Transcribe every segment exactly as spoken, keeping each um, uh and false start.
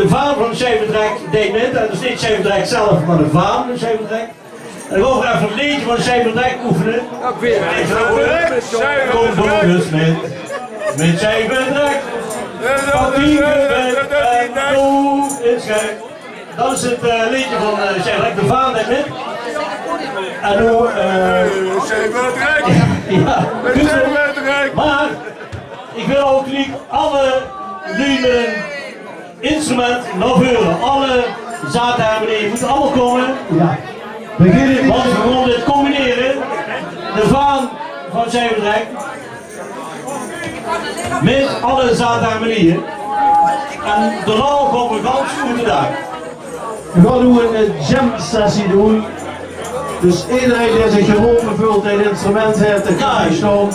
De vaan vaan Sjijvendrek deit mèt. En dus neet Sjijvendrek zelf, meh de vaan vaan Sjijvendrek. En daan goon v'r eve 't leedsje vaan Sjijvendrek oefene. Kom daan ins mèt, mèt Sjijvendrek. Wat die gebeurt en doe is gek. Dat is 't, eh, leedsje vaan, eh, Sjijvendrek, de vaan deit mèt. En noe, eh, jao, good zoe. Meh iech wèl ouch geliek alle lui mèt 'n instrument nao veure. Alle zaatharmonieje mote allemaol koume. Jao. Want v'r goon dit combinere. De vaan vaan Sjijvendrek mèt alle zaatharmonieje. En daonao goon v'r gans oet de daak. V'r goon noe 'n, eh, jam-sessie doen. Dus ederein dee ziech gerope veult, dee 'n instrument heet, dee kin hei stoon.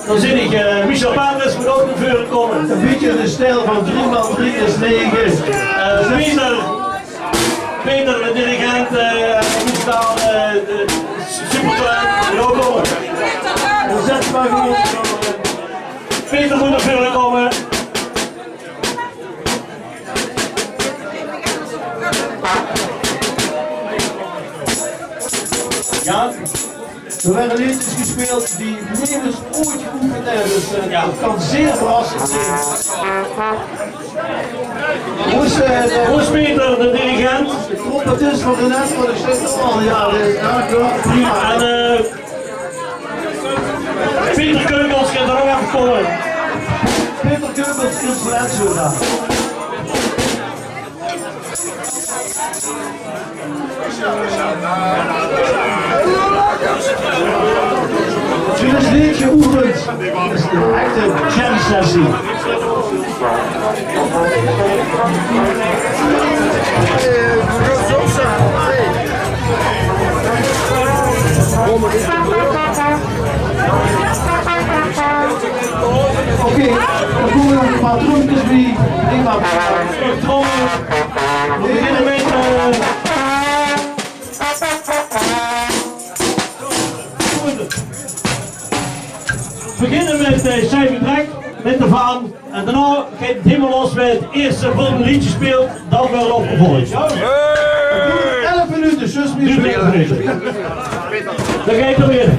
Daan zeen iech, eh, Michel Paanders moot ouch nao veure koume. 'n Bitteke in de stijl vaan drie maol drie is nege. Eh, Peter, Peter, de dirigent, eh, muzikaal, eh, de supertalent, welkom. Zèt mer gewoen. Peter moot nao veure koume. Jao. D'r weure leedsjes gespeeld die nemes oets geoefend höbbe, dus, eh, dat kan zeer verrassend zien. Hoe is, eh, de, hoe is Peter, de dirigent? De trompetist vaan René, vaan de Sint-Paul. Jao, de, jao, klopt, prima. En, eh, Peter Keukels, kint d'r ouch eve koume. Peter Keukels, instrument, zoe, jao. Dit is neet geoefend. Dit is 'n echte jam-sessie. Oké, daan koume nog 'n paar trumpekes bie. Iech maak trommel. V'r beginne mèt, eh, v'r beginne mèt, eh, Sjijvendrek, mèt de vaan. En daonao geit 't hielemaol los mèt 't ierste vaan 't leedsje speelt, dat weurt opgevolg. Elf minute, zjus mie. Duurt elf minute. Daan geit 't weer.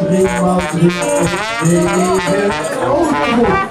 Driemaal drie is negen. Oh, goed.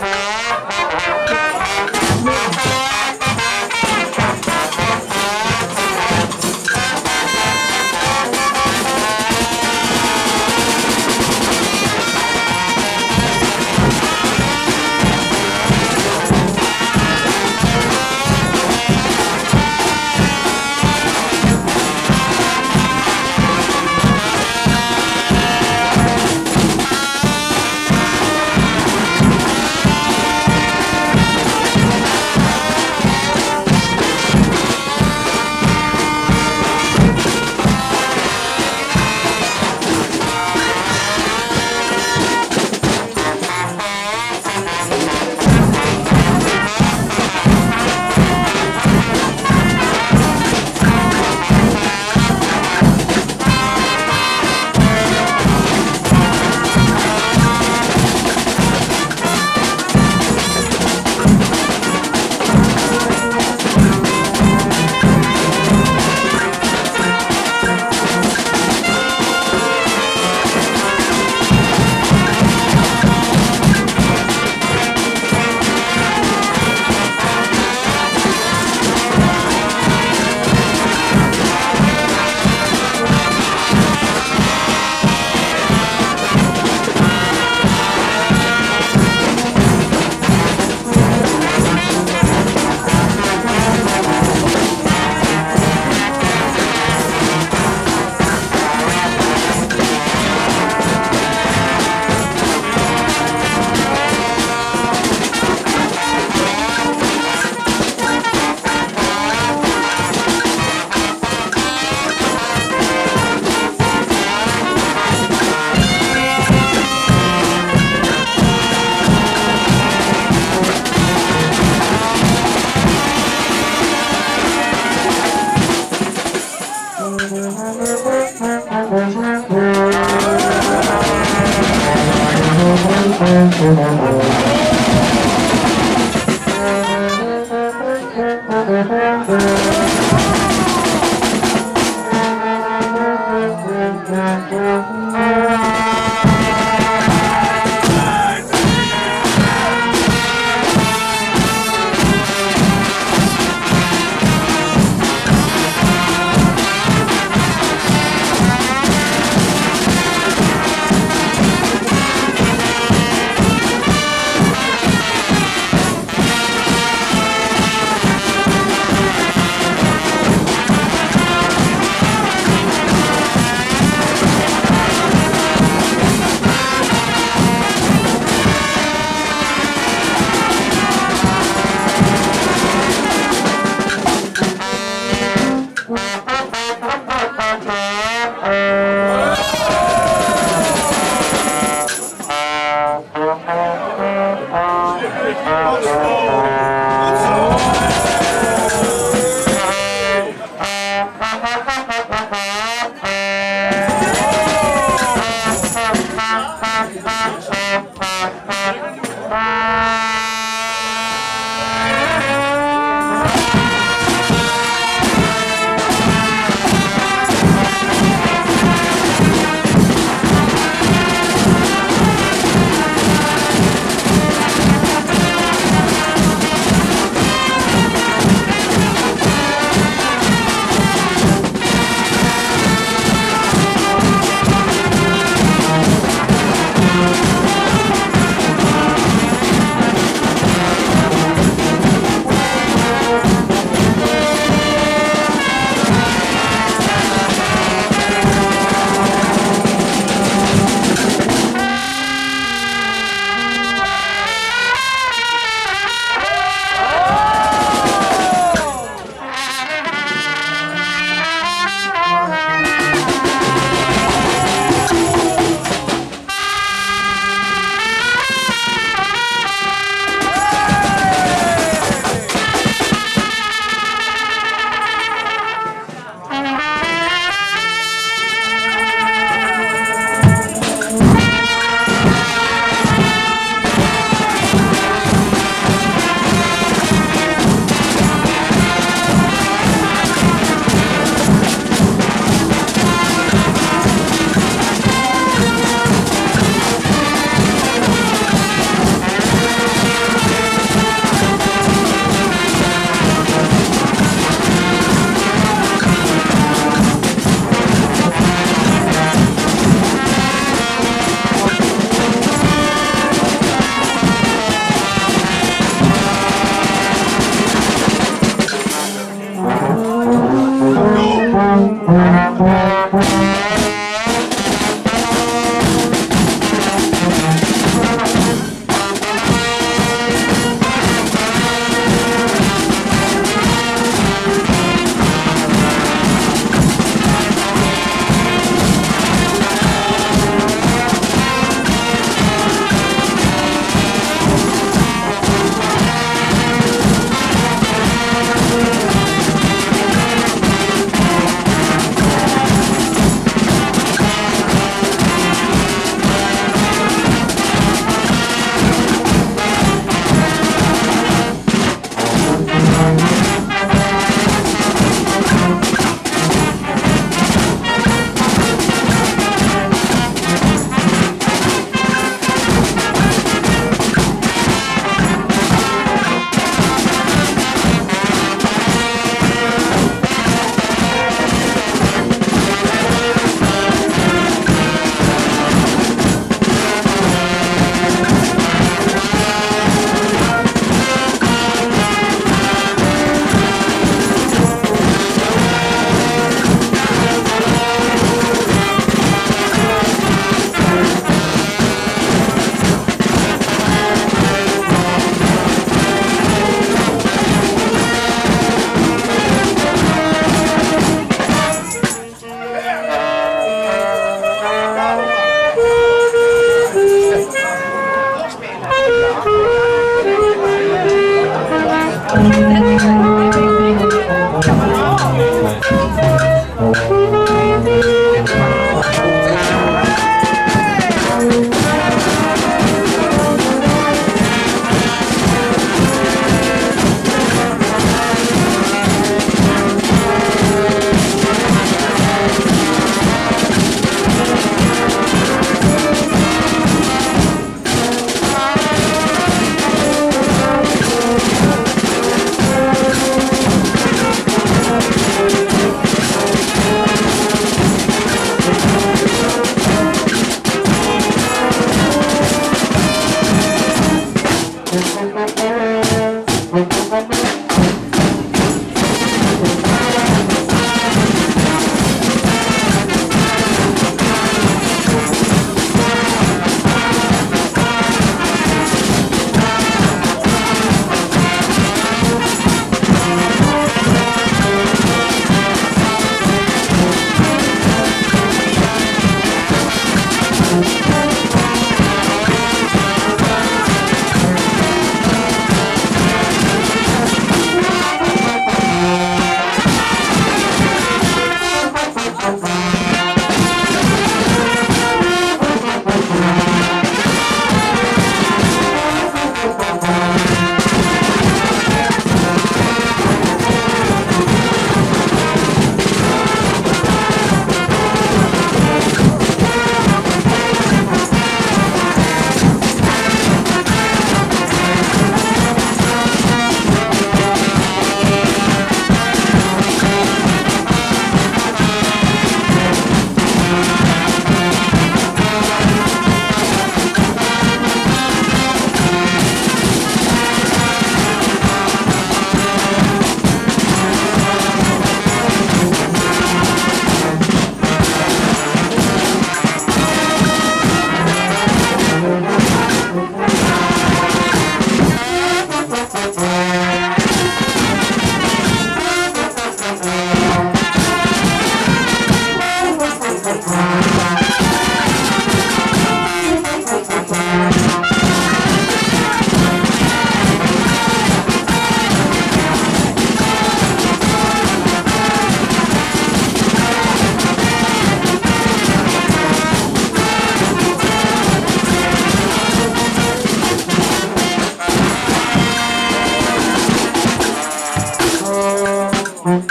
Noe,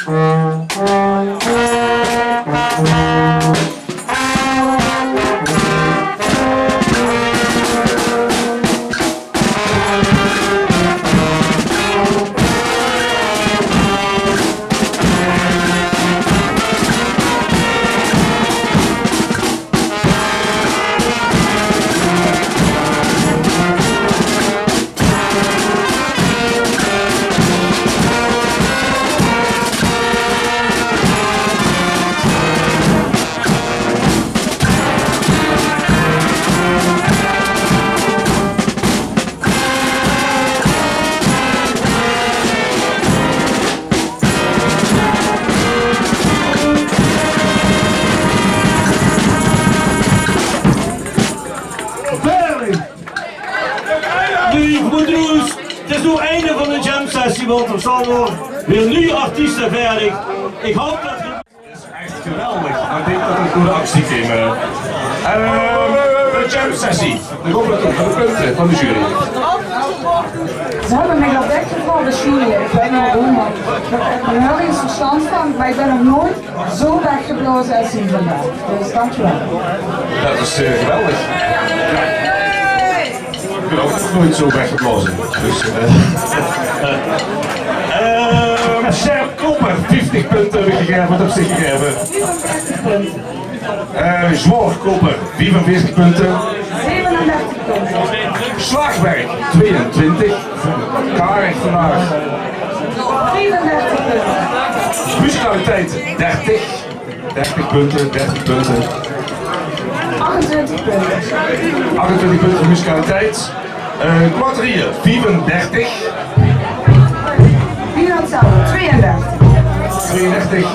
ich mót noe, 't is noe 't einde van de jam-sessie, want d'r staon nog weer nuuj artieste veur uch. Ich haop det... Det is ech geweldig. Ich dink det 't door de actie kump. Ehm, de jam-sessie. De koppeling van de punte van de jury. Ze höbbe mich al dèk gevraog, de jury. Ich weit neet waorom, mer ich höb d'r nörges verstand van, mer ich bön nog noeats zo weggeblaoze es hie vandaag. Dus dankjewel. Det is, eh, geweldig. Ich bön ouch nog noeats zo weggeblaoze. Dus, eh. Eh, Sjerp Koper, vieftig punte höb ich gegaeve. Waat höbs dich gegaeve? Eh, Zwaor Koper, viefenveertig punte. Zevenendertig punte. Slagwerk, tweeëntwintig. Karig vandaag. Drieëndertig punte. Muzikaliteit, dertig. Dertig punte, dertig punte. Achtentwintig punte. Achtentwintig punte veur muzikaliteit. Eh, Kwaterieje, viefendertig. Wie dat zelf, tweeëndertig. Tweeëndertig.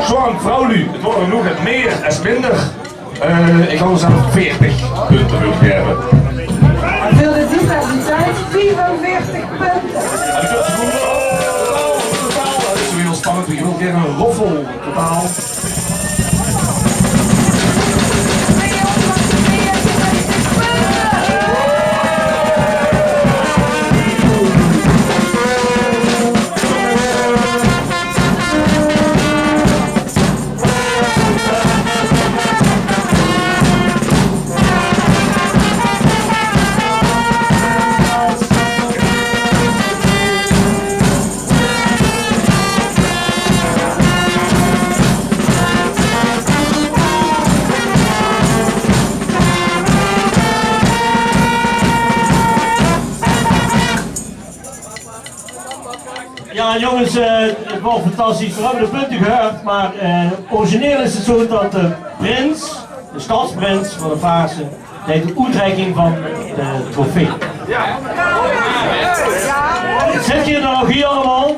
Zwaor Vrouwluuj, 't waere d'r noe get mieë es minder. Eh, ich gaon zelf veertig punte veur gaeve. Veur de diversiteit, viefenveertig punte. En ich höb 't gevoel, oh, totaal, det is weer hieël spannend. Ich wil gaer ein roffel, totaal. Jao, jónges, eh, 't waor fantastisch. Veer höbbe de punte gehuurd, mer, eh, origineel is 't zo dat de prins, de stadsprins van de Vaarse, deeg de oetreiking van de trofee. 't Zit hie dan ouch hie allemaol.